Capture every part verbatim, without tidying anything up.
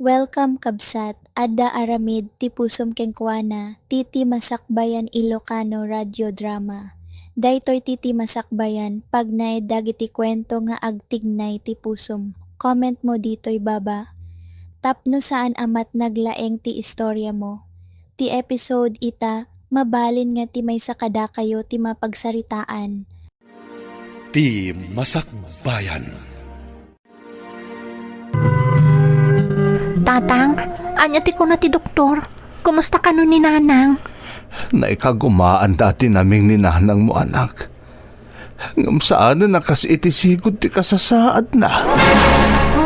Welcome, kabsat. Adda aramid ti pusom kenkuana, ti Ti Masakbayan Ilocano Radio Drama. Daytoy ti Ti Masakbayan, pagnaed dagiti kuento nga agtignay ti pusom. Comment mo ditoy baba. Tapno saan a met naglaeng ti istoriamo. Ti episode ita, mabalin nga ti maysa kadakayo ti mapagsaritaan. Ti Masakbayan. Tatang, ania ti kuna ti doktor? Kumusta kano ni Nanang? Naikagumaan dati naming ni Nanangmo, anak. Ngem saanen a kas iti sigud ti kasasaadna. Ha?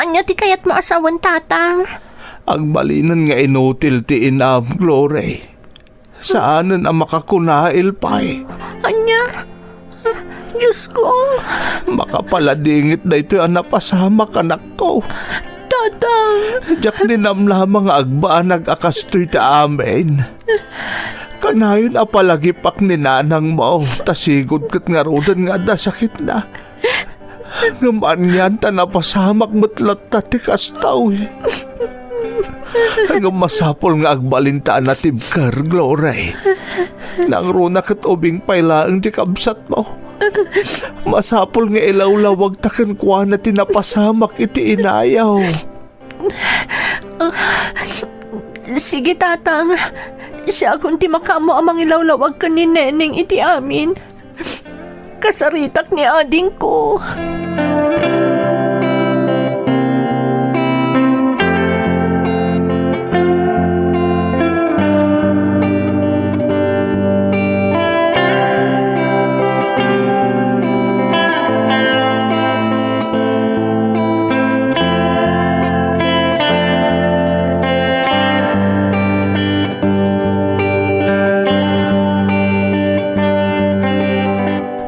Ania ti kayatmo a sawen, Tatang? Agbalinen nga inutil ti inam, Glory. Saanen a makakunail pay. Ania? Diosko! Makapaladingit daytoy a napasamak, anakko. Tatang! Diak ninamnama nga agbanag a kastoy ti amin. Kanayon a palagipak ni Nanangmo, ta sigud ket ngaruden nga adda sakitna. Ngem anian ta napasamak met latta ti kastoy. Ngem masapul nga agbalinta a natibker, Glory. Nangruna ket ubing pay laeng ti kabsatmo. Masapul nga ilawlawagta kenkuana ti napasamak iti inayo. Sige, Tatang. Siakon ti makaammo a mangilawlawag ken ni Neneng iti amin. Kasaritak ni adingko.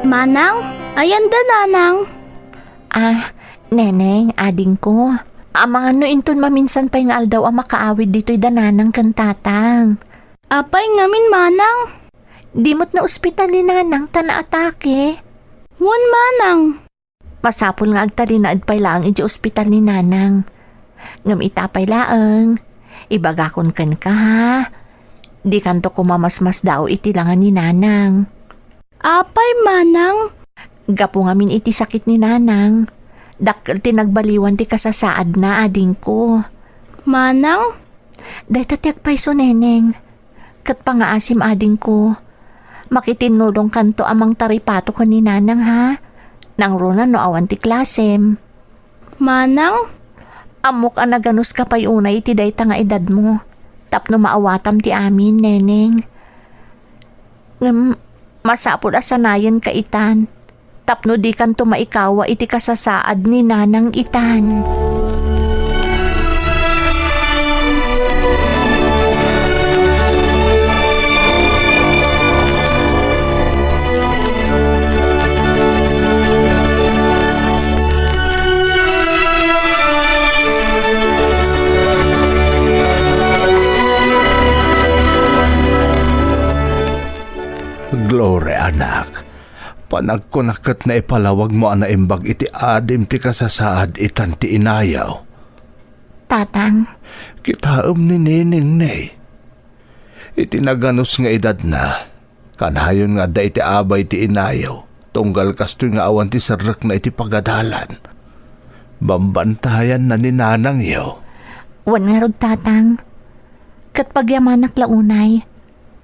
Manang, ayanda, Nanang? Ah, Neneng, adingko. Amangan no inton maminsan pay nga aldaw a makaawid ditoy da Nanang ken Tatang. Apay ngamin, Manang? Di met naospital ni Nanang ta naatake. Wen, Manang. Masapul nga agtalinaed pay laeng idiay ospital ni Nanang. Ngem ita pay laeng, ibagakon kenka, ha? Dikanto koma masmasdaaw iti langa ni Nanang. Apay, Manang? Gapu ngamin iti sakit ni Nanang, dakkel ti nagbaliwan ti kasasaadna, adingko. Manang? Dayta ti agpayso, Neneng. Ket pangaasim, adingko. Makitinnulongkanto a mangtaripato ken ni Nanang, ha? Nangruna no awan ti klasem. Manang? Ammok a naganuska pay unay iti dayta nga edadmo, tapno maawatam ti amin, Neneng. Ngem masapul a sanayenka itan, tapno dikanto maikawa iti kasasaad ni Nanang itan. Glory, anak. Panagkunak ket naipalawagmo a naimbag iti adim ti kasasaad itan ti inayo. Tatang. Kitaem ni Neneng, ne. Iti naganus nga edadna, kanayon nga adda iti abay ti inayo, tunggal kastoy nga awan ti serrekna iti pagadalan. Bambantayanna ni nanangyo. Wen ngarud, Tatang. Ket pagyamanak la unay,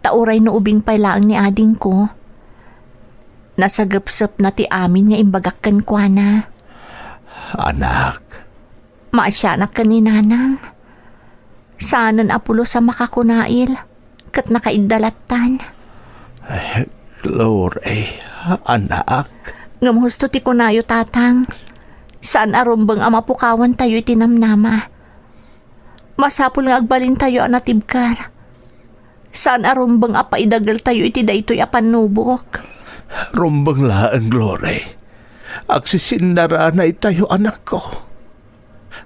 ta uray no ubing pay laeng ni adingko, nasagepsepna ti amin nga imbagak kenkuana. Anak. Maasianak ken ni Nanang. Saanen a pulos a makakunail, ket nakaidda lattan. Ay, Glory, anak. Ngem husto ti kunayo, Tatang. Saan a rumbeng a mapukawantayo iti namnama. Masapul nga agbalintayo a natibker. Saan a rumbeng a paidageltayo iti daytoy a pannubok. Rumbeng laeng, Glory. Agsisinnarana itayo, anakko.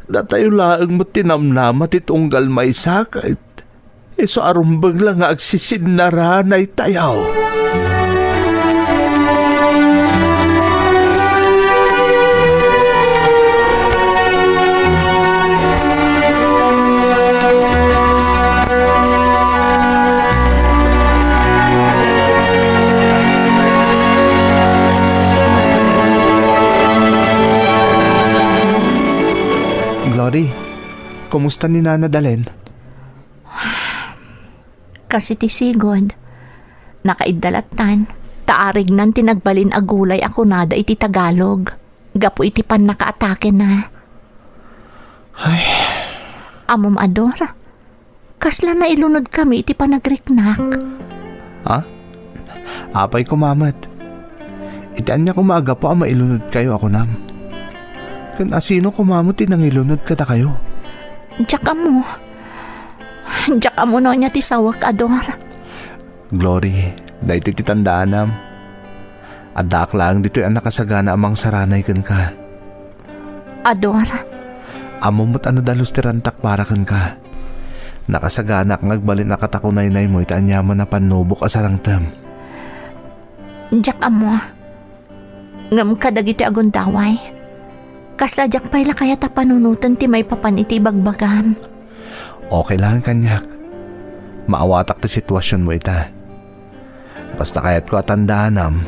Datayo laeng met ti namnama ti tunggal maisakit. Isu a rumbeng la nga agsisinnarana itayo. Kumusta ni Nana Dalen? Kas iti sigud, nakaidda lattan, ta arignan ti nagbalin a gulay a kunada iti Tagalog, gapu iti pannakaatakena. Ay. Ammom, Ador, kasla nailunodkami iti panagriknak. Ha? Apay koma met? Iti ania koma a gapu a mailunodkayo a kunam? Ken asino koma met ti nangilunod kadakayo? Diak ammo. Diak ammo no ania ti sawek, Ador. Glory, daytoy ti tandaanam. Addaak laeng ditoy a nakasagana a mangsaranay kenka. Ador. Ammom met a nadalus ti rantak para kenka. Nakasaganak nga agbalin a katakunaynaymo iti aniaman a pannubok a sarangtem. Diak ammo. Ngem kadagiti agundaway, kasla diak pay la kayat a panunoten ti maipapan iti ibagbagam. Okay lang kaniak. Maawatak ti situasionmo ita. Basta kayatko a tandaanam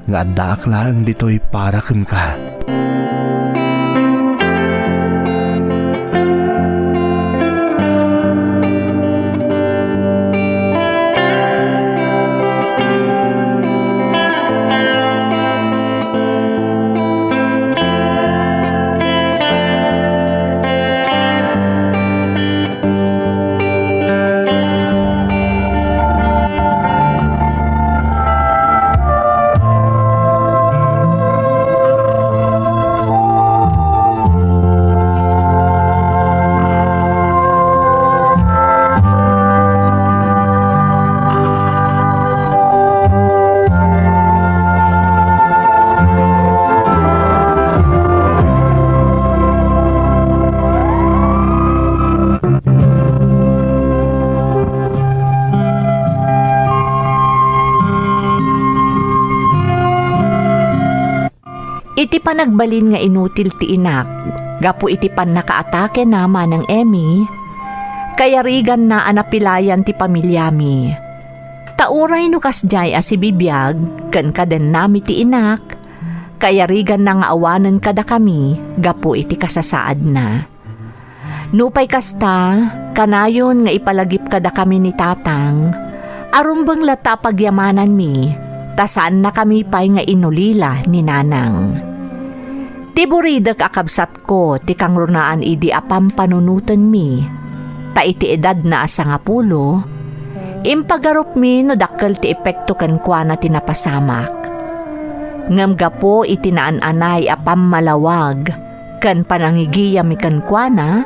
nga addaak laeng ditoy para kenka. Iti panagbalin nga inutil ti inak gapu iti pannakaatakena, Manang Emmy, kayariganna a napilayan ti pamiliami. Ta uray no kasdiay a sibibiag ken kadennami ti inak, kayariganna nga awanen kadakami gapu iti kasasaadna. Nupay kasta, kanayon nga ipalagip kadakami ni Tatang, a rumbeng latta a pagyamananmi, ta saannakami pay nga inulila ni Nanang. Ti buridek a kabsatko ti kangrunaan idi a pampanunotenmi, ta iti edadna a sangapulo, impagarupmi no dakkel ti epekto kenkuana ti napasamak. Ngem gapu iti naan-anay a pammalawag, ken panangigiyammi kenkuana,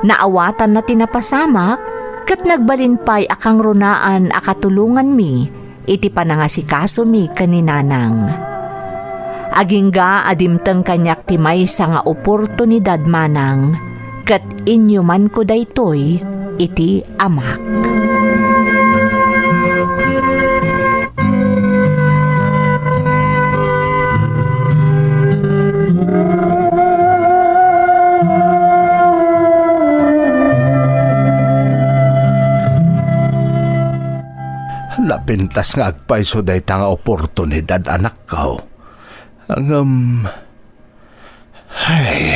naawatanna ti napasamak ket nagbalin pay a kangrunaan a katulonganmi iti panangasikasomi ken ni Nanang. Agingga a dimteng kaniak ti maysa nga oportunidad, Manang, ket inyumanko daytoy iti amak. Napintas nga agpayso dayta nga oportunidad, anakko. Ngem, ay.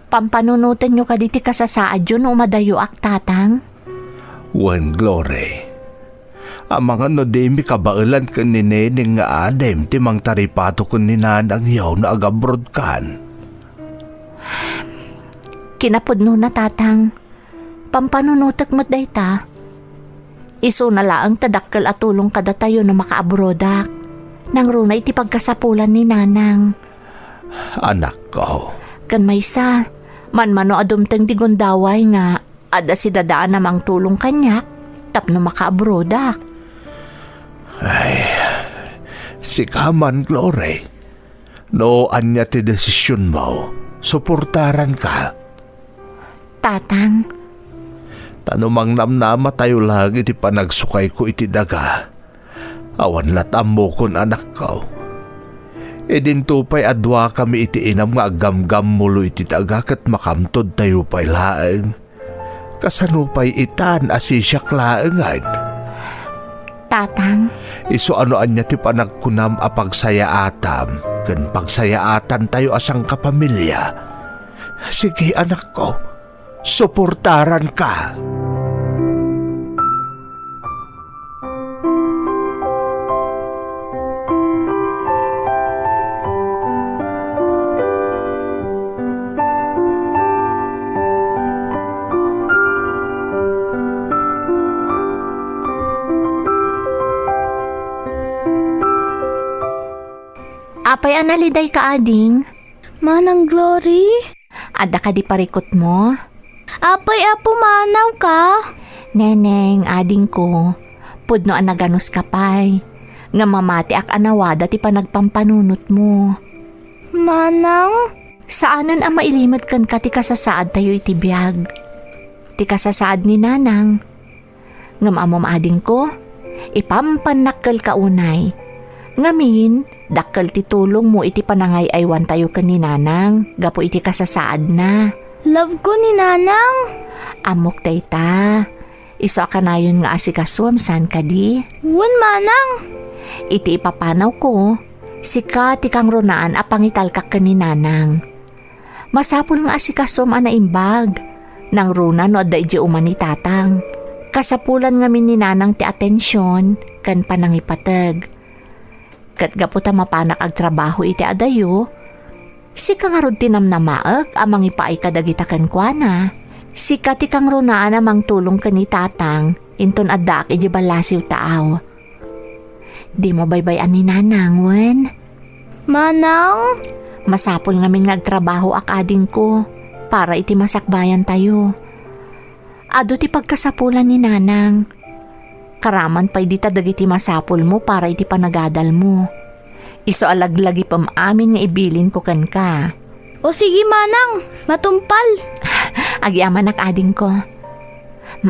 Pampanunotenyo kadi ti kasasaadyo no umadayoak, Tatang? Wen, Glory. Amangan no dimi kabaelan ken ni Neneng nga adim ti mangtaripato ken ni Nanangyo no agabrodkan. Kinapudnona, Tatang. Pampanunotek met dayta. Isuna laeng ta dakkel a tulong kadatayo no makaabrodak. Nangruna iti pagkasapulan ni Nanang. Anakko. Ken maysa, manmano a dumteng ti gundaway nga adda sidadaan a mangtulong kaniak tapno makaabrodak. Ay, sika man, Glory. No ania ti desisionmo, suportaranka. Tatang. Ta no mangnamnamatayo laeng iti panagsukayko iti daga, awan lat' ammokon, anakko. Idinto pay a duakami iti inam nga aggamgammulo iti daga ket makamtodtayo pay laeng. Kasano pay itan a sisiak laengen? Tatang. Isu a no ania ti panagkunam a pagsayaatam ken pagsayaatantayo a sangkapamilia. Sige, anakko. suportaranka. Apay a nalidayka, ading? Manang Glory? Adda kadi parikutmo? Apay a pumanawka? Neneng, adingko, pudno a naganuska pay. Ngem mamatiak a nawada ti panagpampanunotmo. Manang? Saanen a mailimedka kenka ti kasasaadtayo iti biag. Ti kasasaad ni Nanang. Ngem ammom, adingko, ipampannak kenka unay. Ngamin, dakkel ti tulongmo iti panangay-aywantayo ken ni Nanang gapu iti kasasaadna. Love ko ni Nanang. Ammok dayta. Isu a kanayon nga asikasom, saan kadi? Wen, Manang. Iti ipapanawko, sika ti kangrunaan a pangitalkak ken ni Nanang. Masapul nga asikasom a naimbag. Nangruna no adda idiay uma ni Tatang. Kasapulan ngamin ni Nanang ti atension ken panangipateg. Ket gapu ta mapanak agtrabaho iti adayo, sika ngarud ti namnamaek a mangipaay kadagita kenkuana. Sika ti kangrunaan a mangtulong ken ni Tatang inton addaak idiay ballasiw taaw. Dimo baybay-an ni Nanang, wen? Manang? Masapul ngamin nga agtrabahoak, adingko, para iti masakbayantayo. Adu ti pagkasapulan ni Nanang. Karaman pay dita dagiti masapulmo para iti panagadalmo. Isu a laglagipem amin nga ibilinko kenka. O sige, Manang, matungpal. Agyamanak, adingko.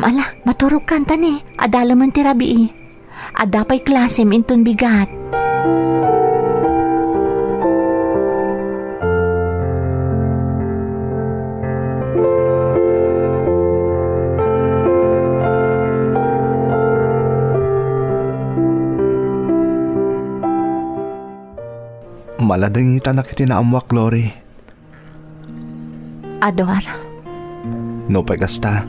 Ala, maturogkan ta ni, adalemen ti rabii. Adda pay klasem inton bigat. Maladengitanak iti naammoak, Glory. Ador. Nupay kasta,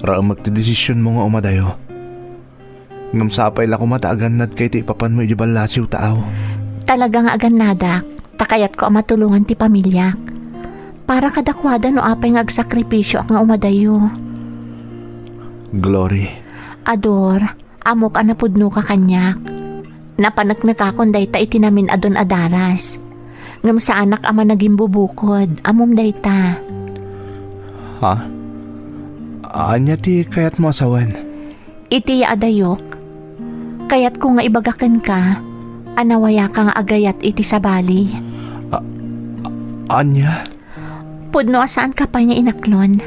raemek ti desisionmo nga umadayo. Ngem sapay la koma ta agannadka iti ipapanmo idiay ballasiw taaw. Talaga nga agannadak, ta kayatko a matulongan ti pamiliak. Para kadakuada no apay nga agsakripisioak nga umadayo. Glory. Ador, ammok a napudnoka kaniak. Napaneknekakon dayta iti namin-adun a daras. Ngem saanak a managimbubukod, ammom dayta. Ha? Ania ti kayatmo a sawen? Iti ya adayok, kayatko nga ibaga kenka a nawayaka nga agayat iti sabali. A-, a-, ania? Pudno a saanka pay nga inaklon.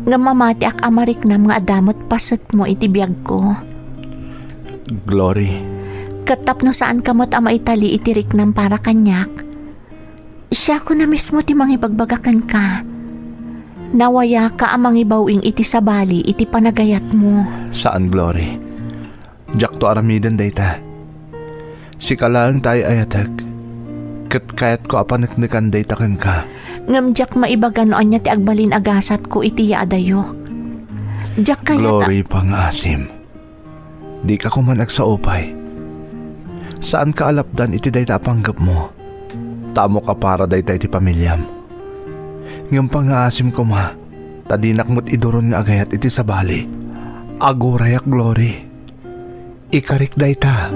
Ngem mamatiak a mariknam nga adda met pasetmo iti biagko. Glory. Ket tapno saanka met a maitali iti riknam para kaniak, siakon a mismo ti mangibagbaga kenka. Nawayaka a mangibaw-ing iti sabali iti panagayatmo. Saan, Glory. Diakto aramiden dayta. Sika laeng ti ay-ayatek, ket kayatko a paneknekan dayta kenka. Ngem diak maibaga no ania ti agbalin a gasatko iti ya adayok. Diak kayat a Glory, pangngaasim. Dika koman agsao pay. Saanka a lapdan iti dayta a panggepmo. Ta ammok a para dayta iti pamiliam. Ngem pangngaasim koma, ta dinak met iduron nga agayat iti sabali. Agurayak, Glory. Ikarik dayta.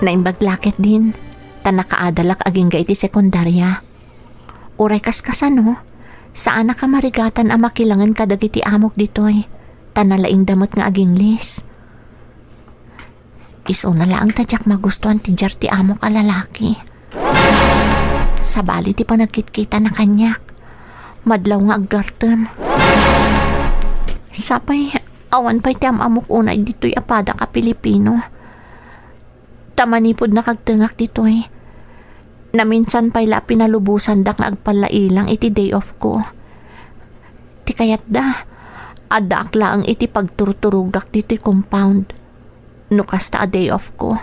Naimbag la ketdin, ta nakaadalak agingga iti sekundaria. Uray kaskasano, saanak a marigatan a makilangen kadagiti amok ditoy, ta nalaingda met nga aginglis. Isuna laeng ta diak magustuan ti diar ti amok a lalaki. Sabali ti panagkitkitana kaniak, madlaw nga aggartem. Sapay, awan pay ti am-amok unay ditoy a padak a Pilipino. Ta manipud nakagtengak ditoy, naminsan pay la a pinalubosandak nga agpallailang iti day off ko. Ti kayatda, addaak laeng iti pagturturogak ditoy compound no kasta a day off ko.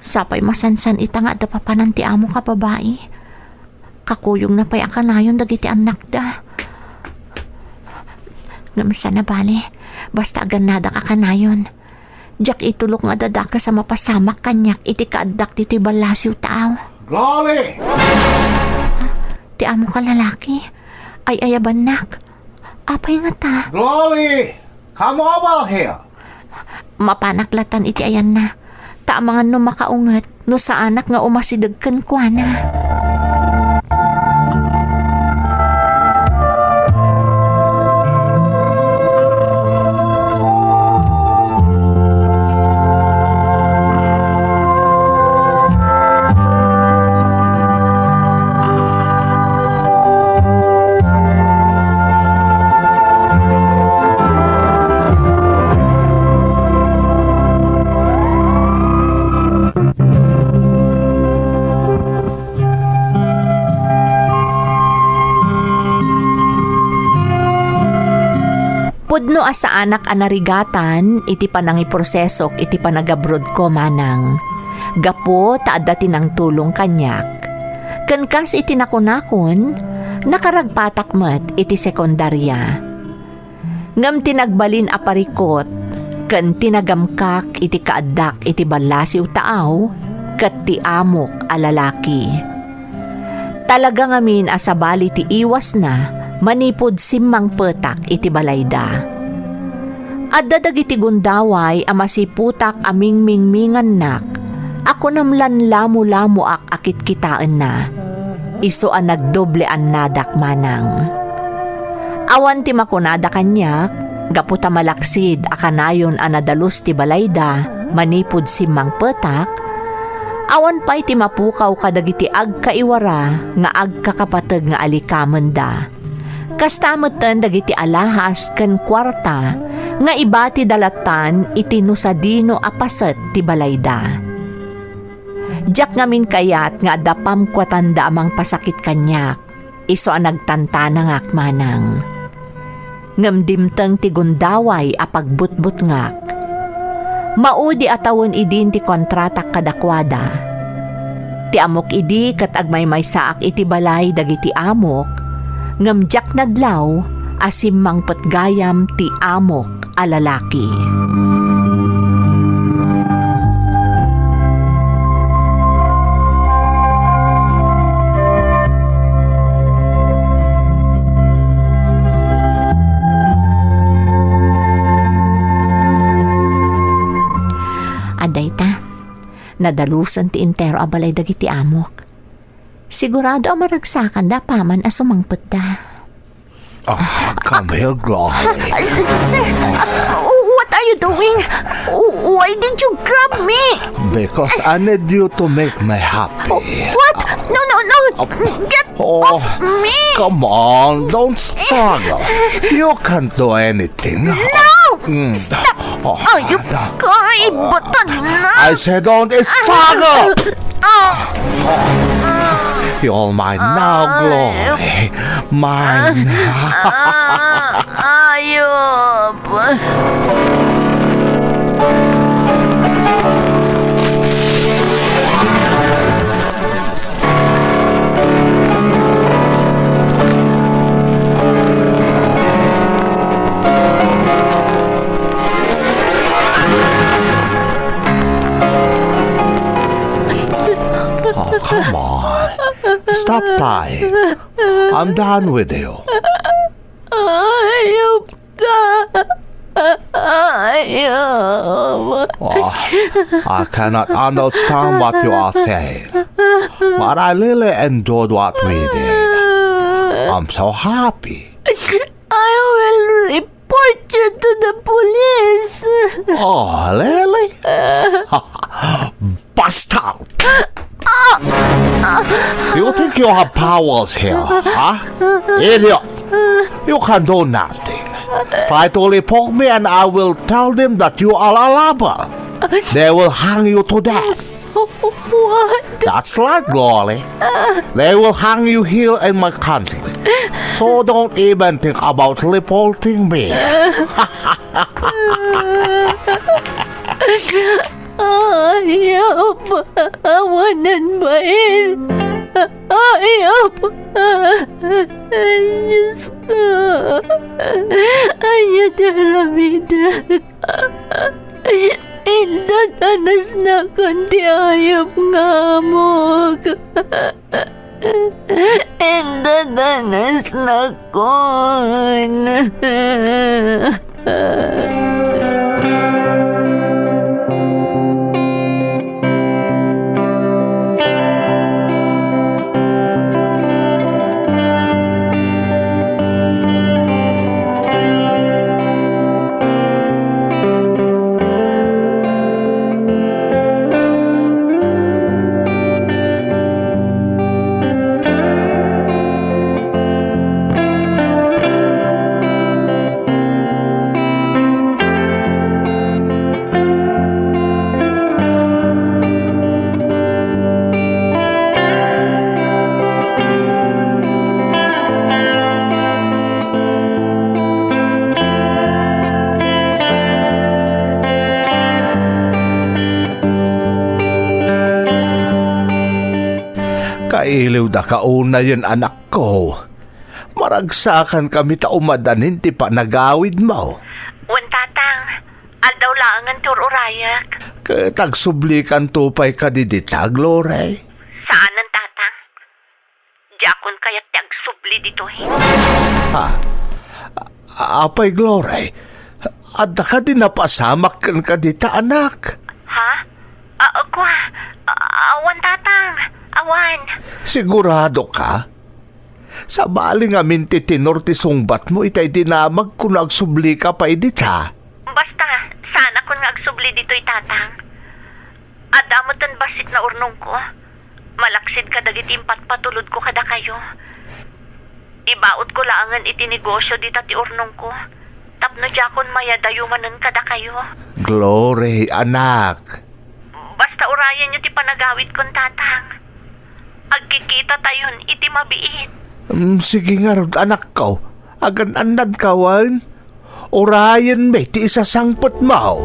Sapay masansan ita nga adda papanan ti amok a babai. Kakuyogna pay a kanayon dagiti annakda. Ngem saan a bale, basta agannadak a kanayon. Diak itulok nga dadakes a mapasamak kaniak iti kaaddak ditoy ballasiw taaw. Glory! Ti amok a lalaki, ay-ayabannak. Apay ngata? Glory! Come over here! Mapanak latan iti ayanna. Ta amangan no makaunget, no saanak nga umasideg kenkuana. Pudno a saanak a narigatan iti panangiprosesok iti panagabrodko, Manang, gapu ta adda ti nangtulong kaniak. Ken kas iti nakunakon, nakaragpatak met iti sekundaria. Ngem ti nagbalin a parikut ken ti nagamkak iti kaaddak iti ballasiw taaw ket ti amok a lalaki. Talaga ngamin a sabali ti iwasna manipud simmangpetak iti balayda. Adda dagiti gundaway a masiputak a mingmingmingannak a kunam lan lamulamoak a kitkitaenna. Isu a nagdoble annadak, Manang. Awan ti makunada kaniak, gapu ta malaksid a kanayon a nadalus ti balayda manipud simmangpetak, awan pay ti mapukaw kadagiti agkaiwara nga agkakapateg nga alikamenda. Kasta metten dagiti alahas ken kuarta nga ibatida latan iti no sadino a paset ti balayda. Diak ngamin kayat nga adda pamkuatanda a mangpasakit kaniak, isu a nagtantanangak, Manang. Ngem dimteng ti gundaway a pagbutbutngak. Maudi a tawen idin ti kontratak kadakuada. Ti ammok idi ket agmaymaysaak iti balay dagiti amok, ngem diak nadlaw a simmangpet gayam ti amok a lalaki. Adda ita, nadalusen ti entero a balay dagiti amok. Sigurado a maragsakanda apaman a sumangpetda. Ah, come here, Glory. Ah, sir, ah, what are you doing? Why did you grab me? Because I need you to make me happy. What? No, no, no. Get Oh, off me! Come on, don't struggle. You can't do anything. No! Mm. Stop! Oh, ayup ka, ibatan na! I said don't struggle! Ah! You're mine now, Glory. Mine. Ah, ayup! Oh, come on. Stop crying. I'm done with you. Ayup ka. Ay, Ayam. Oh, I cannot understand what you are saying, but I really enjoyed what we did. I'm so happy. I will report you to the police. Oh, really? Bastard! You think you have powers here, huh? Idiot! You can do nothing. Try to report me and I will tell them that you are a robber. They will hang you to death. What? That's right, Glory. They will hang you here in my country. So don't even think about reporting me. Ayam, awanen bain. Ayam. Diyos ko. Ania ti aramidek? Indadanasnakon ti ayam nga amok. Indadanasnakon. Kailiwdaka unayen, anakko. Maragsakankami ta umadanin ti panagawidmo. Wen, Tatang. Aldaw laengen ti ur-urayek. Ket agsublikanto pay kadi dita, Glory? Saanen, Tatang. Diakon kayat ti agsubli ditoy. Ha? A-, apay, Glory? Adda kadi napasamak kenka dita, anak? Ha? A-, kua, a-, awan, Tatang. Awan. Sigurado ka? Sabali ngamin ti tenor ti sungbatmo itay dinamagko no agsublika pay dita. Basta, saanakon nga agsubli ditoy, Tatang. Adda metten bassit nga urnongko. Malaksid kadagiti impatpatulodko kadakayo. Ibautko laengen iti negosio dita ti urnongko tapno diakon mayadayo manen kadakayo. Glory, anak. Basta urayenyo ti panagawidkon, Tatang. Agkikitatayon iti mabiit. Mm, sige ngarud, anakko. Agan-annadka wen? Urayenmi ti isasangpetmo.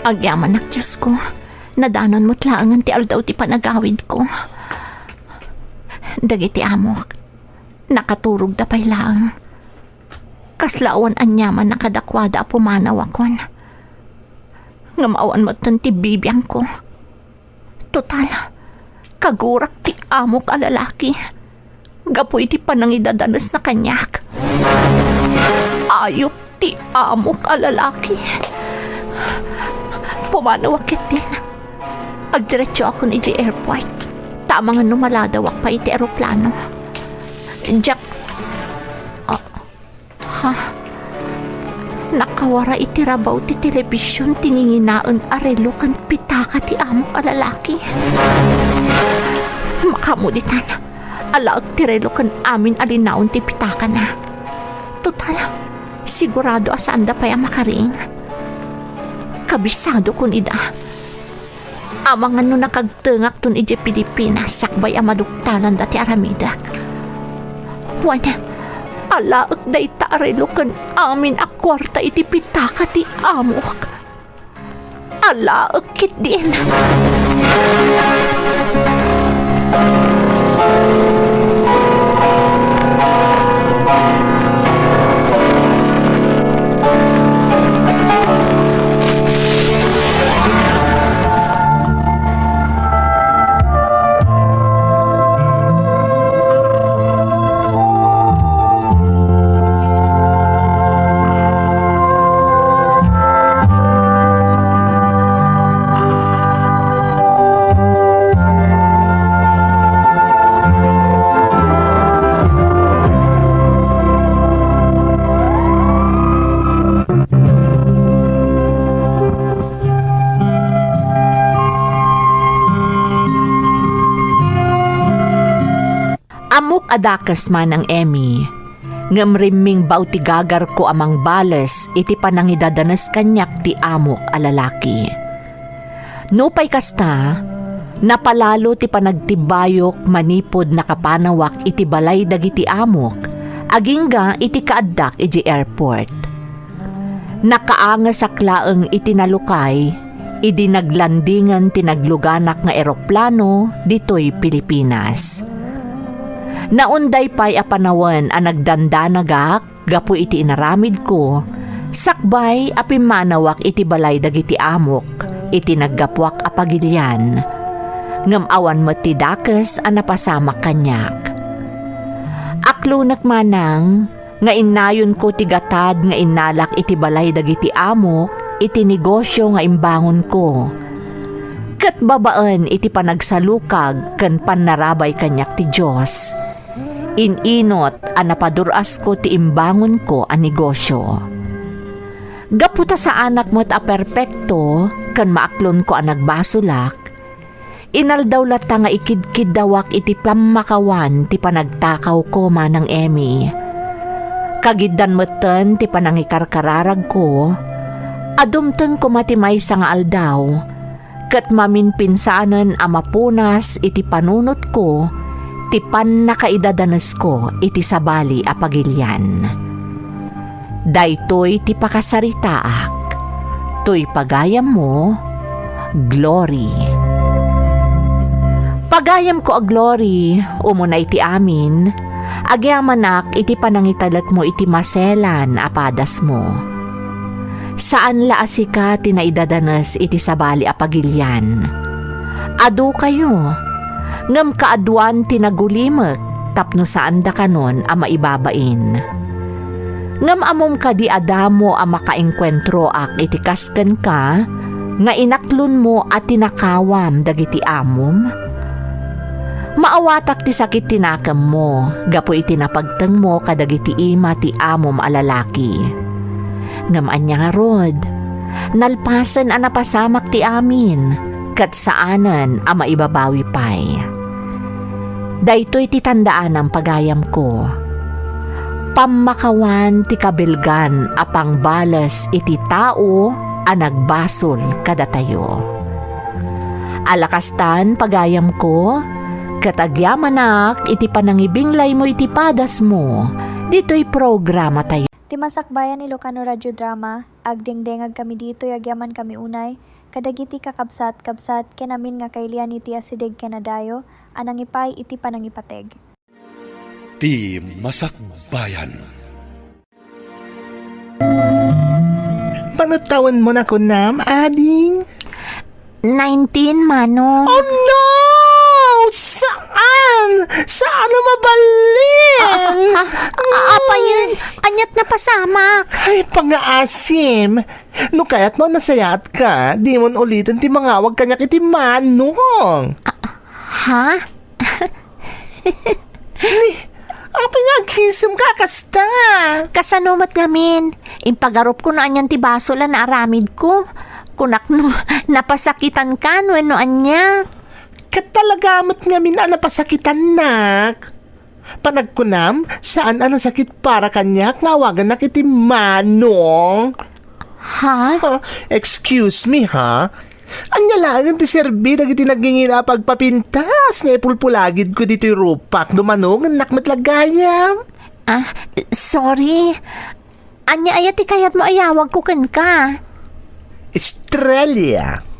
Agyamanak, Diosko, nadanon met laengen ti aldaw ti panagawidko. Dagiti amok, nakaturogda pay laeng. Kasla awan aniaman a kadakuada a pumanawakon. Ngem awan metten ti bibiangko. Total, kagurak ti amok a lalaki gapu iti panangidadanesna kaniak. Ayup ti amok a lalaki. Pumanawak ketdin. Agdiretsoakon idiay airport. Ta amangan no maladawak pay iti eroplano. Diak, ah, Ha? Nakawara iti rabaw ti telebision ti nginginaen a relo ken pitaka ti amok a lalaki. Makaammo ditan, alaek ti relo ken amin a linaon ti pitakana. Total, sigurado a saanda pay a makariing. Kabisadokon ida. Amangan no nakagtengakton idiay Pilipinas sakbay a maduktalanda ti aramidek. Wen, alaek dayta a relo ken amin a kuarta iti pitaka ti amok. Alaek ketdin. Ammok a dakes, Manang Emmy, ngem rimmingbaw ti gagarko a mangbales iti panangidadanes kaniak ti amok a lalaki. Nupay kasta, napalalo ti panagtibbayok manipud nakapanawak iti balay dagiti amok, agingga iti kaaddak idiay airport. Nakaangesak laeng iti nalukay idi naglandingen ti nagluganak nga eroplano ditoy Pilipinas. Naunday pay a panawen a nagdandanagak gapu iti inaramidko, sakbay a pimmanawak iti balay dagiti amok iti naggapuak a pagilian, ngem awan met ti dakes a napasamak kaniak. Aklonek manang nga innayonko ti gatad nga innalak iti balay dagiti amok iti negosio nga imbangonko. Ket babaen iti panagsalukag ken pannarabay kaniak ti Dios, in-inot a napadur-asko ti imbangonko a negosio. Gapu ta saanak met a perpekto ken maaklonko a nagbasolak, inaldaw latta nga ikidkiddawak iti pammakawan ti panagtakawko, Manang Emmy. Kagiddan metten ti panangikarkararagko, a dumteng koma ti maysa nga aldaw, ket maminpinsanen a mapunas iti panunotko ti pannakaidadanesko iti sabali a pagilian. Daytoy ti pakasaritaak. Toy pagayammo, Glory. Pagayamko a Glory, umuna iti amin, agyamanak iti panangitalekmo iti maselan a padasmo. Saan la a sika ti naidadanes iti sabali a pagilian. Adukayo, ngem kaaduan ti nagulimek tapno saandakanon a maibabain. Ngem ammom kadi a damo a makaengkuentroak iti kas kenka nga inaklonmo a tinakawam dagiti amom? Maawatak ti sakit ti nakemmo gapu iti napagtengmo kadagiti ima ti amom a lalaki. Ngem ania ngarud, nalpasen a napasamak ti amin, ket saanen a maibabawi pay. Daytoy ti tandaanam, pagayamko. Pammakawan ti kabilgan a pangbales iti tao a nagbasol kadatayo. Ala kastan, pagayamko, ket agyamanak iti panangibinglaymo iti padasmo ditoy programatayo. Ti Masakbayan Ilocano Radio Drama, agdengdengag kami ditoy agyamankami unay kadagiti kakabsat, kabsat, ken amin nga kailian iti asideg ken adayo a nangipaay iti panangipateg. Ti Masakbayan. Panuttawenmo na kunam, ading? Nineteen, Manong. Oh no! Saan? Saan a mabalin? Ah, ah, ah, apayen? Aniat napasamak? Ay, pangaasim. No kayatmo a nasayaat ka, dimon uliten ti mangawag kaniak iti Manong. Ah, ha? Ni, apay nga agisem ka kasta? Kasano met ngamin? Impagarupko no anian ti basol a naaramidko. Kunak no napasakitan ka wenno ania. Ket talaga met ngamin a napasakitannak. Panagkunam, saan a nasakit para kaniak nga awagannak iti Manong. Ha? Ha? Excuse me, ha? Ania laengen ti serbi dagiti nagingina a pagpapintas nga ipulpulagidko ditoy rupak no manongennak met la gayam? Ah, sorry. Ania aya ti kayatmo a iyawagko kenka? Estrella.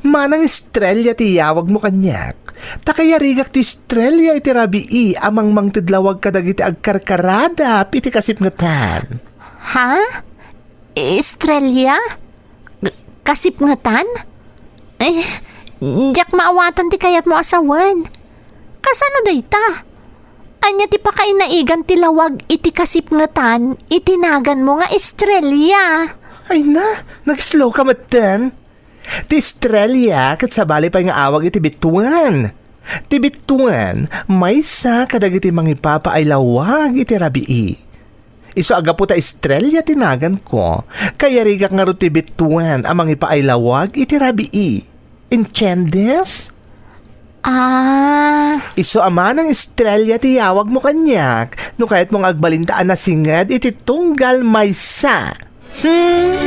Manang Estrella ti iyawagmo kaniak. Ta kayarigak ti Estrella iti rabii a mangmangted lawag kadagiti agkarkaradap iti kasipngetan. Ha? Estrella? Kasipngetan? Eh, diak maawatan ti kayatmo a sawen. Kasano dayta? Ania ti pakainaigan ti lawag iti kasipngetan iti naganmo nga Estrella? Ay na, nag-slow ka metten. Ti Estrella ket sabali pay nga awag iti bituen. Ti bituen, maysa kadagiti mangipapaay lawag iti rabii. Isu a gapu ta Estrella ti naganko, kayarigak ngarud ti bituen a mangipaay lawag iti rabii. Entiendes? Ah. Isu a manang estrella ti yawagmo kaniak, no kayatmo nga agbalinta a nasinged iti tunggal maysa. Hmm?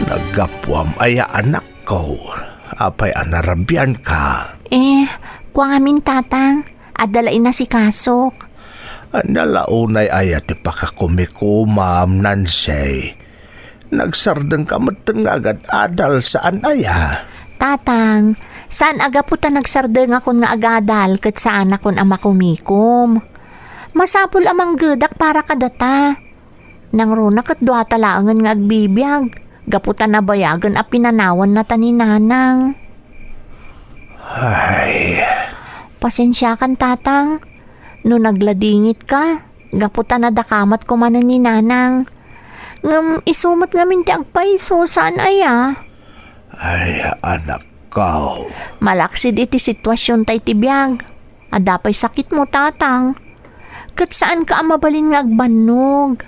Naggapuam aya, anakko? Apay a narabianka? Eh, kua ngamin, Tatang. Adda la inasikasok. Ania la unay aya ti pakakumikumam, Nancy? Nagsardengka metten nga agad-adal, saan aya? Tatang, saan a gapu ta nagsardengakon nga agadal ket saanakon a makumikom. Masapul a manggedak para kadata. Nangruna ket duata laengen nga agbibiag, gapu ta nabayagen a pinanawanna ta ni Nanang. Ay. Pasensiakan, Tatang, no nagladingitka, gapu ta nadakamat ko manen ni Nanang. Ngem isu met ngamin ti agpayso, saan aya? Ay, anakko. Malaksid iti situasionta iti biag. Adda pay sakitmo, Tatang. Ket saanka a mabalin nga agbannog.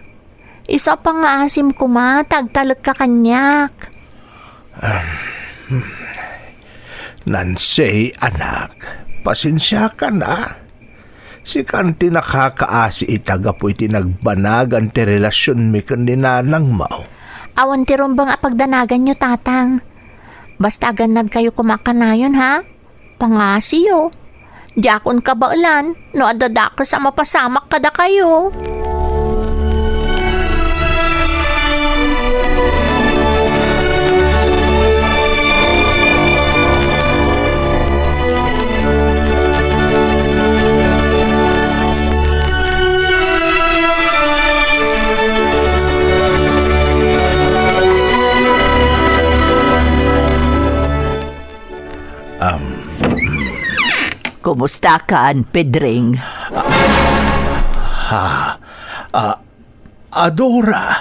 Isu a pangngaasim koma ta agtalekka kaniak. Nancy, anak, pasensiakan a. Sikan ti nakakaasi ita gapu iti nagbanagan ti relasionmi ken ni nanangmo. Awan ti rumbeng a pagdanaganyo, Tatang. Basta agannadkayo koma kanayon, ha? Pangasiyo. Diakon kabaelan no adda dakes a mapasamak kadakayo. Um, Kumustakan, Pedring? Ah, ah, Adora,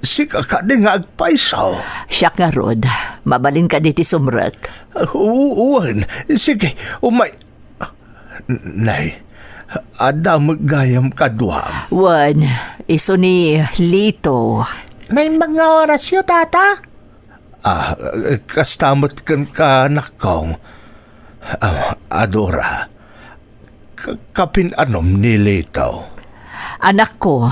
sika kadi nga agpayso? Siak ngarud, mabalin kadi ti sumrek? U-, wen, sige, umay-, Nay, adda met gayam kaduam. Wen, isu ni Lito. Naimbag nga orasyo, Tata? Ah, kasta met kenka, anakko. Ah, Adora, k-, kapin-anom ni Lito? Anakko.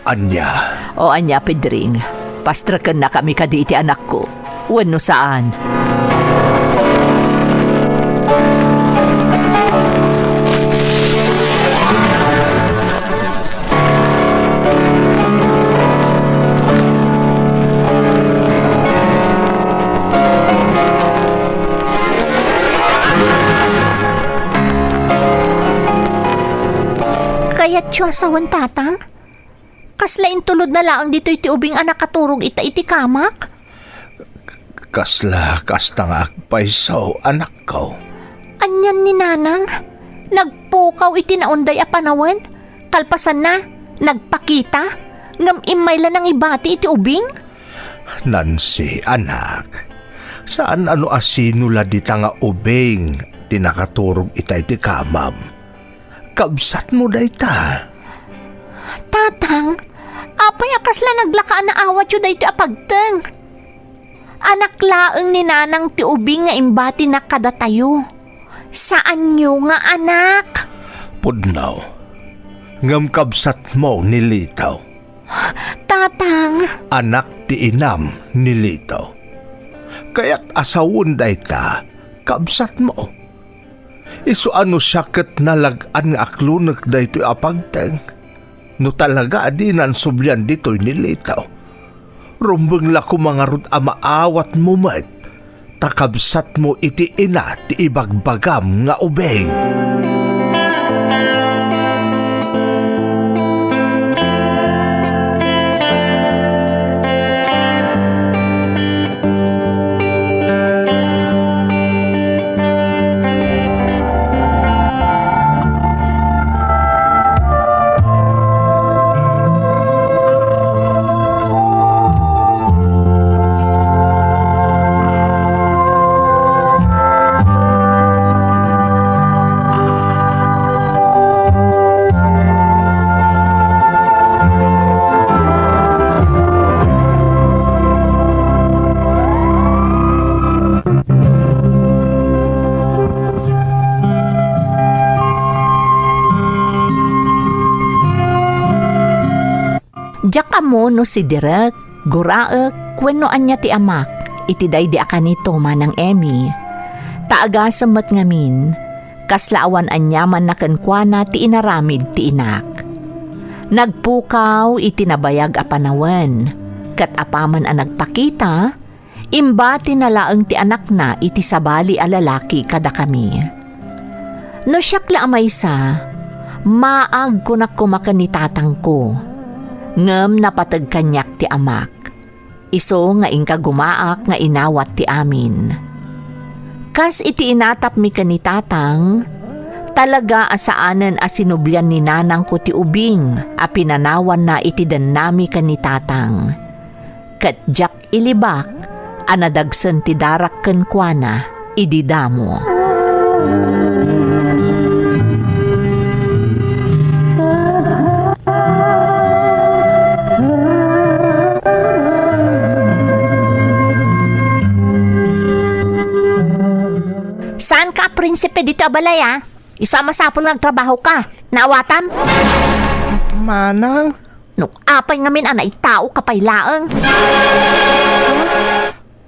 Ania? O ania, Pedring, pastrekennakami kadi iti anakko wenno saan? Kayatyo a sawen, Tatang? Kasla intulodna laeng ditoy ti ubing a nakaturog ita iti kamak? Kasla kasta nga agpayso, anakko. Anian ni Nanang? Nagpukaw iti naunday a panawen? Kalpasanna, nagpakita? Ngem immay la nangibati iti ubing? Nancy, anak, saan a no asino la dita nga ubing ti nakaturog ita iti kamam? Kabsatmo dayta. Tatang, apay a kasla naglaka a naawatyo daytoy a pagteng? Anak laeng ni Nanang ti ubing nga imbatina kadatayo. Saanyo nga anak. Pudno. Ngem kabsatmo ni Lito. Tatang. Anak ti inam ni Lito. Kayat a sawen dayta, kabsatmo. Isu a no siak ket nalag-an nga aklonek daytoy a pagteng. No talaga a dinan sublian ditoy ni Lito, rumbeng la koma ngarud a maawatmo met, ta kabsatmo iti ina ti ibagbagam nga ubing. Diak ammo no sidirek, guraek, wenno ania ti amak iti daydi a kanito, Manang Emmy. Ta agasem met ngamin, kasla awan aniamanna kenkuana ti inaramid ti inak. Nagpukaw iti nabayag a panawen, ket apaman a nagpakita, imbatina laeng ti anakna iti sabali a lalaki kadakami. No siak la a maysa, maag kunak koma ken ni tatangko, ngem napateg kaniak ti amak. Isu nga inka gumaak nga inawat ti amin. Kas iti inatapmi ken ni tatang, talaga a saanen a sinublian ni nanangko ti ubing a pinanawanna iti dennami ken ni tatang. Ket diak ilibak a nadagsen ti darak kenkuana idi damo. Saan ka a prinsipe dito a balay, a? Isu a masapul nga agtrabaho ka. Naawatam? Manang? No apay ngamin a naitao ka pay laeng?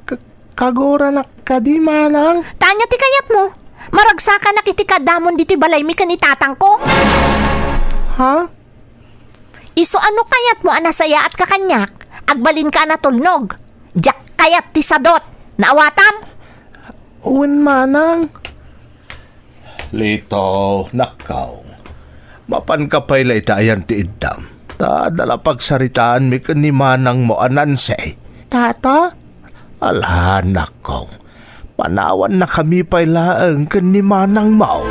Ka-, kaguranak kadi, Manang? Tanya ti kayatmo. Maragsakanak iti kaddamon ditoy balaymi ken ni tatangko. Ha? Isu a no kayatmo a nasayaatka kaniak, agbalinka a natulnog. Diak kayat ti sadut. Naawatam? Wen, Manang. Lito, nakkaw. Mapanka pay la ita ayan ti iddam. Ta adda la pagsaritaanmi ken ni manangmo a Nancy. Tata? Ala, nakkaw. Panawannakami pay laeng ken ni manangmo.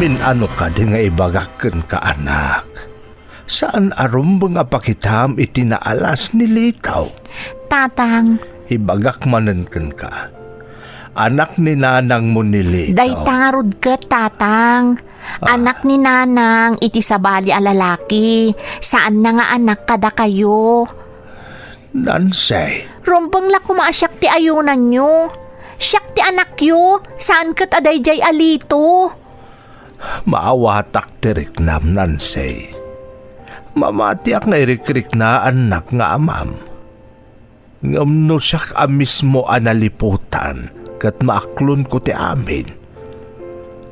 Mamin-ano kadi nga ibagak kenka, anak? Saan a rumbeng a pakitam iti naalas ni Lito. Tatang. Ibagak manen kenka. Anak ni nanangmo ni Lito. Dayta ngarud ket, Tatang. Ah. Anak ni nanang iti sabali a lalaki. Saanna nga anak kadakayo. Nancy. Rumbeng la koma a siak ti ayunanyo. Siak ti anakyo. Saan ket a daydiay a Lito. Maawatak ti riknam, Nancy. Mamatiak nga irikriknaannak nga amam. Ngem no siak a mismo a naliputan ket maaklonko ti amin,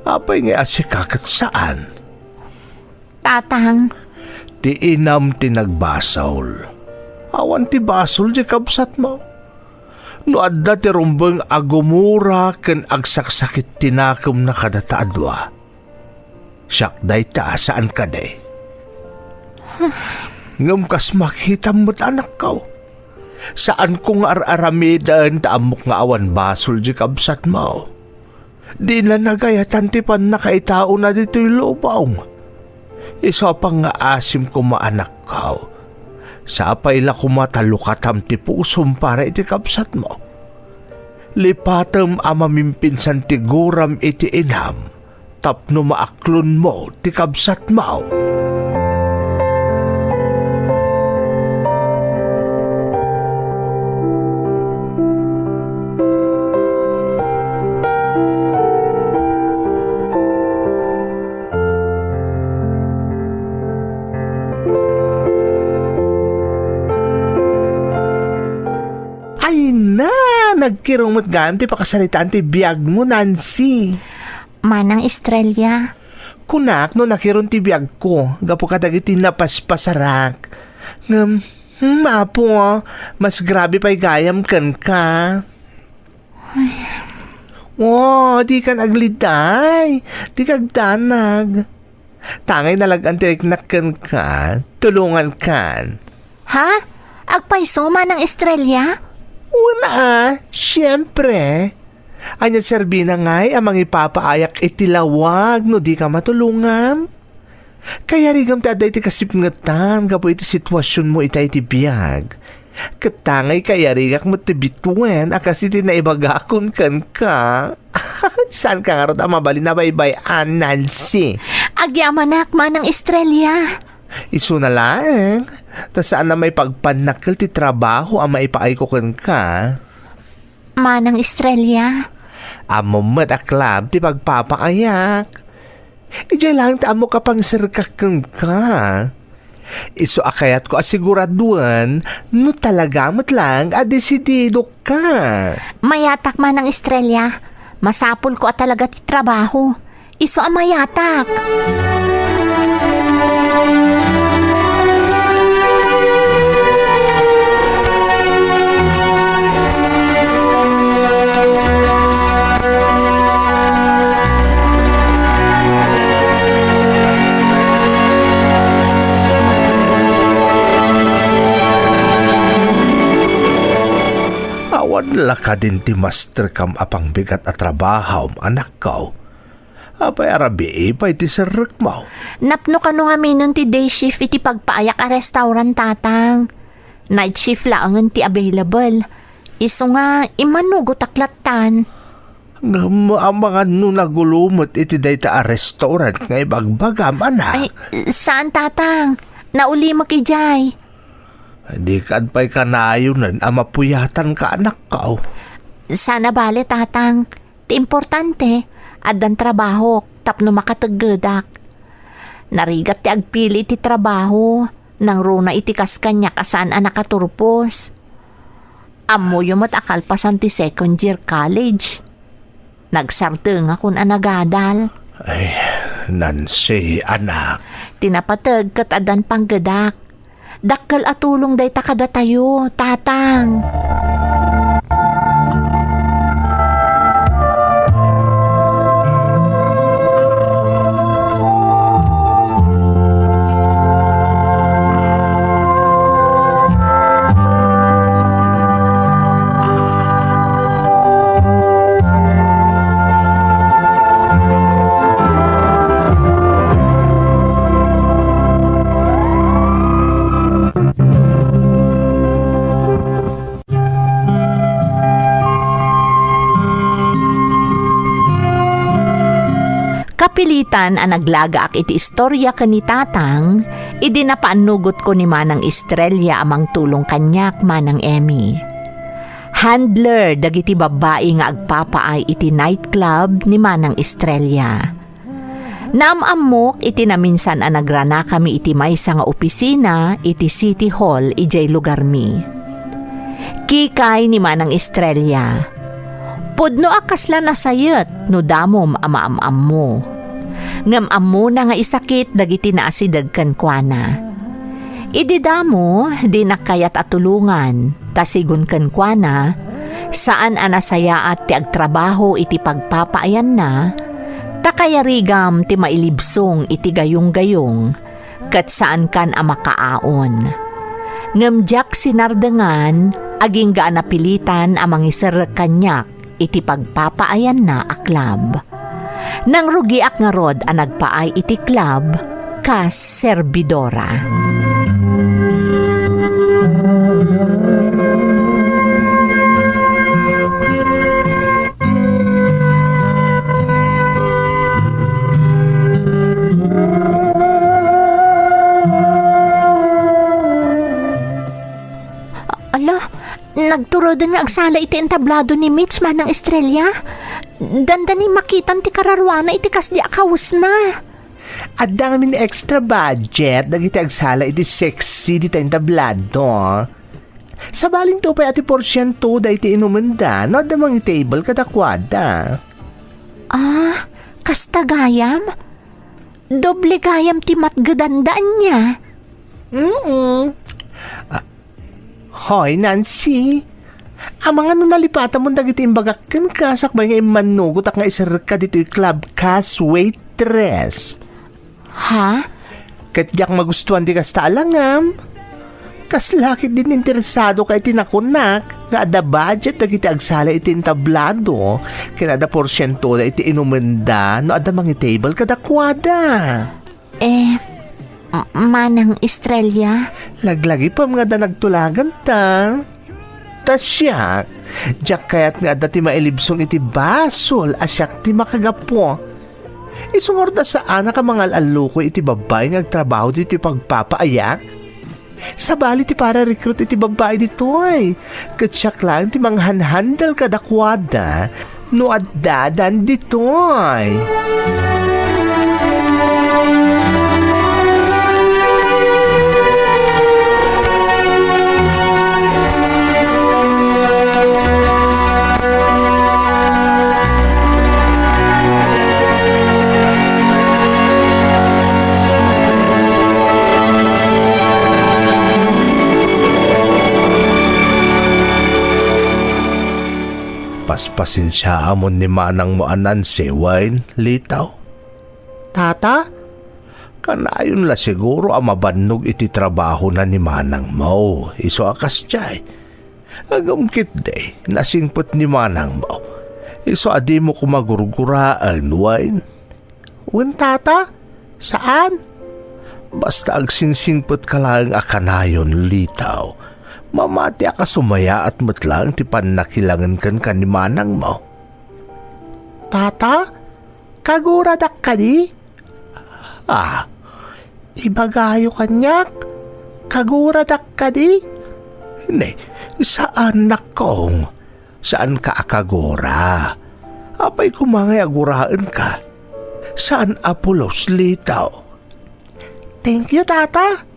apay nga a sika ket saan? Tatang. Ti inam ti nagbasol. Awan ti basol ti kabsatmo. No adda ti rumbeng a gumura ken agsaksakit ti nakemna kadata a dua, siak dayta, saan kadi? Ngem kas makitam met, anakko, saanko nga ar-aramiden ta ammok nga awan basol ti kabsatmo. Dina nagayatan ti pannakaitaona ditoy lubong. Isu a pangngaasim koma, anakko. Sapay la koma ta lukatam ti pusom para iti kabsatmo. Lipatem a mamimpinsan ti guram iti inam tapno maaklonmo ti kabsatmo. Ay na, nagkirong met gayam ti pakasaritaan ti biagmo, Nancy. Manang Estrella. Kunak no nakiron ti biagko gapu kadagiti napaspasarak. Ngem, hmm, Apo, mas grabe pay gayam kenka. Ay. Oh, dikan agliday. Dika agdanag. Tangay nalag-an ti riknak kenka, tulongankan. Ha? Agpayso, Manang Estrella? Una, a, siempre. Ania serbina ngay a mangipapaayak iti lawag no dika matulongan? Kayarigam ti adda iti kasipngetan gapu iti situasionmo ita iti biag. Ket ta ngay kayarigak met ti bituen a kas iti naibagakon kenka. Saanka ngarud a mabalin a baybay-an, Nancy? Agyamanak, Manang Estrella. Isuna laeng, ta saan a maipagpannakkel ti trabaho a maipaayko kenka. Manang Estrella? Ammom met a club ti pagpapaayak. Idiay laeng ti ammok a pangiserrekak kenka. Isu a kayatko a siguraduen no talaga met laeng a desididoka. Mayatak, Manang Estrella. Masapulko a talaga ti trabaho. Isu a mayatak. Awan la kadin ti masterkam a pangbigat a trabahom, anakko. Apay a rabii pay ti serrekmo? Napno kano ngaminen ti day shift iti pagpaayak a restaurant, Tatang. Night shift laengen ti available. Isu nga, immanugotak lattan. Ngem amangan no nagulo met iti dayta a restaurant nga ibagbagam, anak? Ay, saan, Tatang. Naulimek idiay. Dikan pay kanayonen a mapuyatanka, anakko. Saan a bale, Tatang. Ti importante, addan trabahok tapno makateggedak. Narigat ti agpili iti trabaho, nangruna iti kas kaniak a saan a nakaturpos. Ammoyo met a kalpasan ti second year college, nagsardengakon a nagadal. Ay, Nancy, anak. Ti napateg ket addan panggedak. Dakkel a tulong dayta kadatayo, Tatang. Kapilitan a naglagaak iti istoria ken ni Tatang, idi napaannugotko ni Manang Estrella a mangtulong kaniak, Manang Emmy. Handler dagiti babbai nga agpapaay iti nightclub ni Manang Estrella. Naam-ammok iti naminsan a nagranakami iti maysa nga opisina iti City Hall idiay lugarmi. Kikay ni Manang Estrella, pudno a kasla nasayet no damom a maam-ammo. Ngem ammona nga isakit dagiti naasideg kenkuana. Idi damo, dinak kayat a tulongan, ta sigun kenkuana, saan a nasayaat ti agtrabaho iti pagpapaayanna, ta kayarigam ti mailibsong iti gayunggayung, ket saankan a makaaon. Ngem diak sinardengan, agingga a napilitan a mangiserrek kaniak iti pagpapaayanna a club. Nangrugiak ngarud a nagpaay iti club kas serbidora. Ala, nagturuden nga agsala iti entablado ni Mitch, Manang Estrella. Dandani makitan ti kararuana iti kasdi a kawesna. Adda ngamin extra budget dagiti agsala iti sexy dita entablado. Sabalinto pay a ti porsiento dagiti inumenda no adda mangitable kadakuada. Ah, kasta gayam? Doble gayam ti matgedanda ania? Mm. Ah, hoy, Nancy. Amangan no nalipatamon dagiti imbagak kenka sakbay nga immannugotak nga iserrekka ditoy club kas waitress. Ha? Ket diak magustuan ti kasta a langam. Kasla ketdin interesadoka iti nakunak nga adda budget dagiti agsala iti entablado ken adda porsientoda iti inumenda no adda mangitable kadakuada. Eh, M-, Manang Estrella? Laglagipem nga adda nagtulaganta. Ta siak, diak kayat nga adda ti mailibsong iti basol a siak ti makagapu. Isu ngarud a saanak a mangal-allukoy iti babbai nga agtrabaho ditoy pagpapaayak. Sabali ti para-recruit iti babbai ditoy. Ket siak laeng ti manghanhandle kadakuada no addadan ditoy. Paspasensiaamon ni manangmo a Nancy wen, Litaw. Tata? Kanayon la siguro a mabannog iti trabahona ni manangmo, isu a kasdiay. Ngem ketdi, nasingpet ni manangmo. Isu a dimo koma gurguraen, wen? Wen, Tata? Saan? Basta agsingsingpetka laeng a kanayon, Litaw. Mamatiak a sumayaat met laeng ti pannakilangen kenka ni manangmo. Tata? Kaguradak kadi? Ah, ibagayo kaniak. Kaguradak kadi? Ne, saan, nakkong. Saanka a kagura. Apay koma ngay a guraenka. Saan a pulos, Litaw. Thank you, Tata.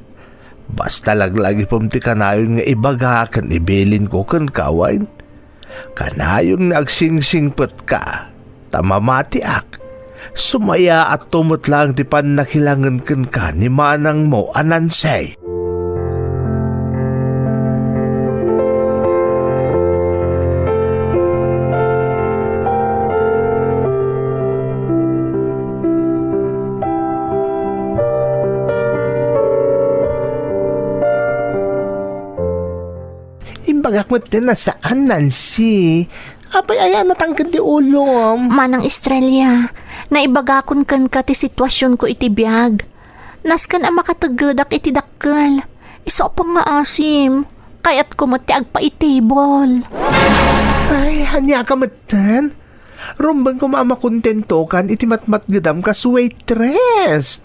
Basta laglagipem ti kanayon nga ibaga ken ibilinko kenka, wen? Kanayon nga agsingsingpetka, ta mamatiak. Sumayaatto met laeng ti pannakilangen kenka ni manangmo a Nancy. Imbagak met ti nasaan, Nancy. Apay aya natangked ti ulom? Manang Estrella, naibagakon kenka ti situasionko iti biag. Nasken a makateggedak iti dakkel. Isu a pangngaasim. Kayatko met ti agpaitibol. Ay, ania ka metten? Rumbeng koma a makontentokan iti matmatgedam kas waitress.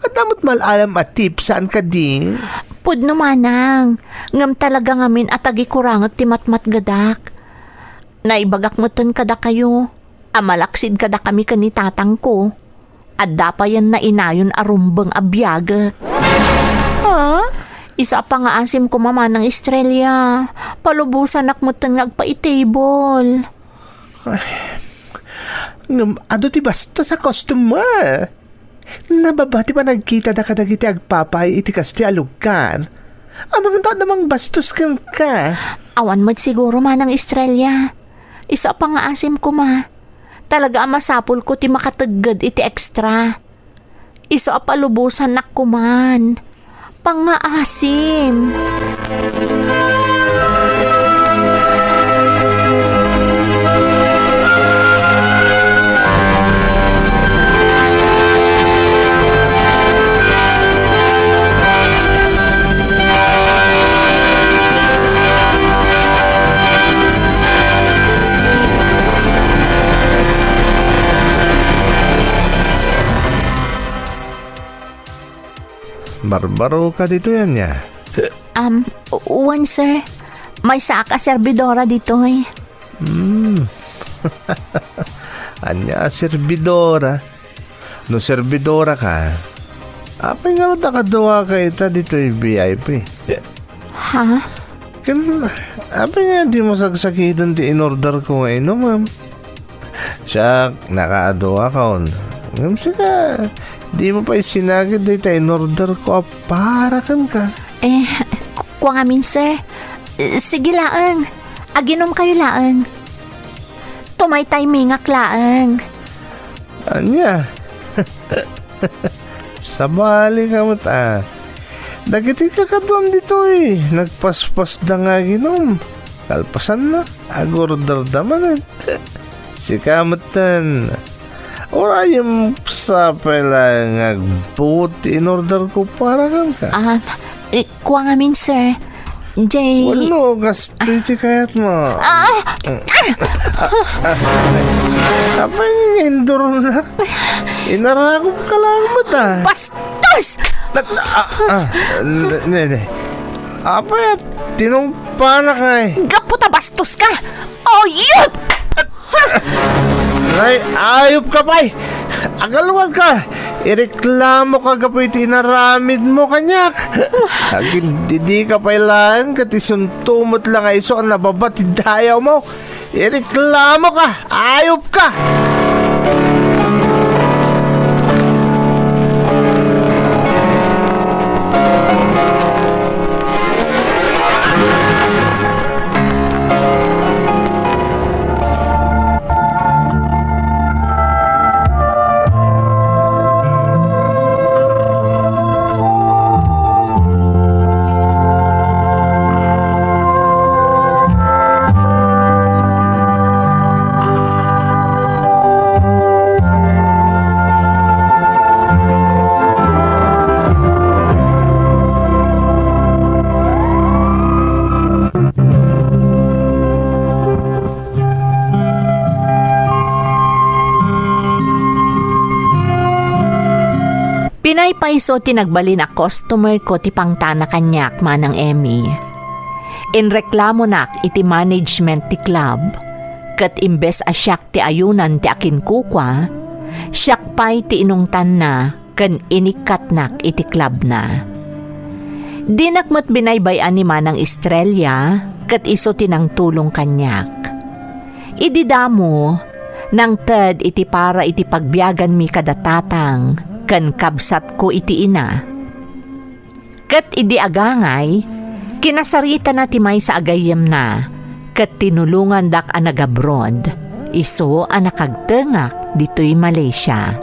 Adda met mal-alam a tip, saan kadi? Pudno manang, ngem talaga ngamin a tagikuranget ti matmatgedak. Naibagak metten kadakayo a malaksid kadakami ken ni tatangko. Adda payen nainayon a rumbeng a biagek. Ha? Isu a pangngaasim koma, Manang Estrella. Palubosanak metten nga agpaitibol. Ay, ngem adu ti bastos a customer. Nababa ti panagkitada kadagiti agpapaay iti kastoy a lugar. Amangan ta adda mangbastos kenka. Awan met siguro, Manang Estrella. Isu a pangngaasim koma. Talaga a masapulko ti makategged iti extra. Isu a palubosannak koman. Pangngaasim. Barbaro ka ditoy, ania? Um, wen, sir. Maysaak a serbidora ditoy. Hmm. Ania a serbidora? No serbidora ka, apay ngarud a kaduaka ita ditoy V I P? Ha? Ken, apay nga dimo sagsakiten ti inorder ko nga inumem? Siak, nakaadu akon. Ngem sika, dimo pay sinakit dayta inorder ko a para kenka. Eh, ku-, kua ngamin, sir. Sige laeng. Aginumkayo laeng. Tumaytaymingak laeng. Ania? Sabali ka met, a. Dagiti kakaduam ditoy, nagpaspasda nga aginum. Kalpasanna, agorderda manen. Sika metten, Urayem sa pay laeng nga agbuot ti in-order ko para kenka. Ah, eh, kua ngamin, sir. Jay. Wenno, kastoy ti kayatmo. Ah! Apay nga indurunak? Inarakop ka lang mata. Bastos! Nat-, ah, ah, ne, ne, ne. Apay, tinungpanak nga eh. Gapu ta bastos ka! Ayop! Nay, ayop ka pay! Agalwag ka! Ireklamo ka gapu iti inaramid mo kaniak. Agindidi ka pay laeng ket isunto met la nga isu a nababa ti dayaw mo. Ireklamo ka! Ayop ka! Pinaypayso ti nagbalin a customer ko ti pangtana kaniak, Manang Emmy. Inreklamonak iti management ti club, ket imbes a siak ti ayunan ti akinkukua, siak pay ti inungtanna ken inikkatnak iti clubna. Dinak met binaybay-an ni Manang Estrella ket isu ti nangtulong kaniak. Idi damo, nangted iti para iti pagbiaganmi kada tatang ken kabsatko iti ina. Ket idi agangay, kinasaritana ti maysa a gayyemna ket tinulongandak a nag-abroad, isu a nakagtengak ditoy Malaysia.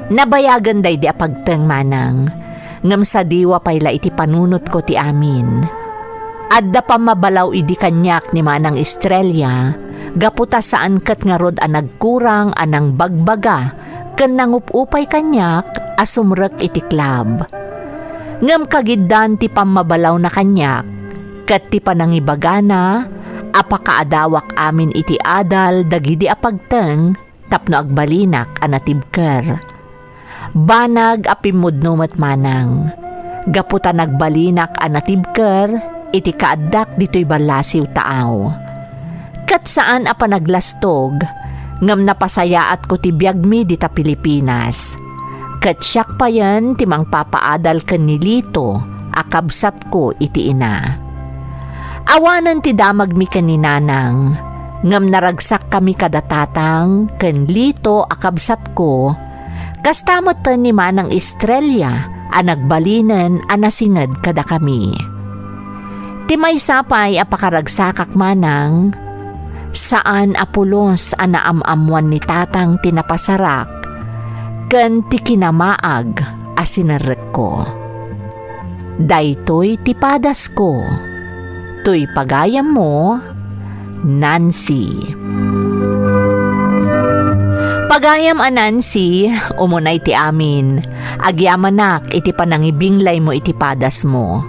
Nabayagan daydi a pagteng, Manang, ngem sadiwa pay la iti panunotko ti amin. Adda pammabalaw idi kaniak ni Manang Estrella, gapu ta saan ket ngarud a nagkurang a nangbagbaga ken nangup-upay kaniak a sumrek iti club. Ngem kagiddan ti pammabalawna kaniak ket ti panangibagana a pakaadawak amin iti adal dagidi a pagteng tapno agbalinak a natibker. Banag a pimmudno met, Manang, gapu ta nagbalinak a natibker iti kaaddak ditoy ballasiw taaw. Ket saan a panaglastog, ngem napasayaatko ti biagmi dita Pilipinas. Ket siak payen ti mangpapaadal ken ni Lito a kabsatko iti ina. Awanen ti damagmi ken ni Nanang, ngem naragsakkami kada tatang ken Lito a kabsatko, kasta metten ni Manang Estrella a nagbalinen a nasinged kadakami. Ti maysa pay a pakaragsakak, Manang, saan a pulos a naam-ammoan ni Tatang ti napasarak ken ti kinamaag a sinerrekko. Daytoy ti padasko. Toy pagayammo, Nancy. Pagayam a Nancy, umunay ti amin. Agyamanak iti panangibinglaymo iti padasmo.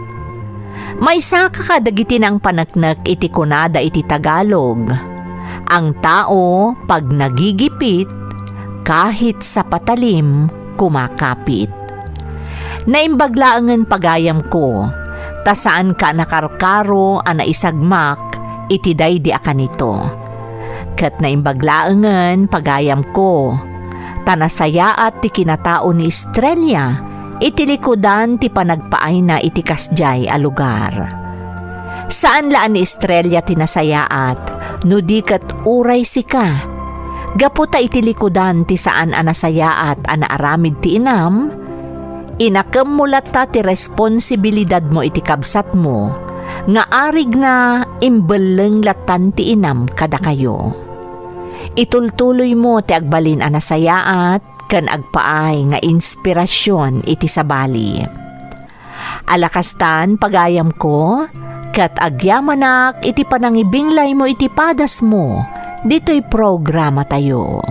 Maysaka kadagiti nangpaneknek iti kunada iti Tagalog, "Ang tao, pag nagigipit, kahit sa patalim, kumakapit." Naimbag laengen pagayamko, ta saanka a nakarkaro a naisagmak iti daydi a kanito. Ket naimbag laengen pagayamko, ta nasayaat ti kinatao ni Estrella iti likudan ti panagpaayna iti kasdiay a lugar. Saan la a ni Estrella ti nasayaat, no di ket uray sika. Gapu ta iti likudan ti saan a nasayaat a naaramid ti inam, inakemmo latta ti responsibilidadmo iti kabsatmo nga arigna imbelleng lattan ti inam kadakayo. Itultuloymo ti agbalin a nasayaat ken agpaay nga inspirasyon iti sabali. Ala kastan, pagayamko, ket agyamanak iti panangibinglaymo iti padasmo ditoy programatayo.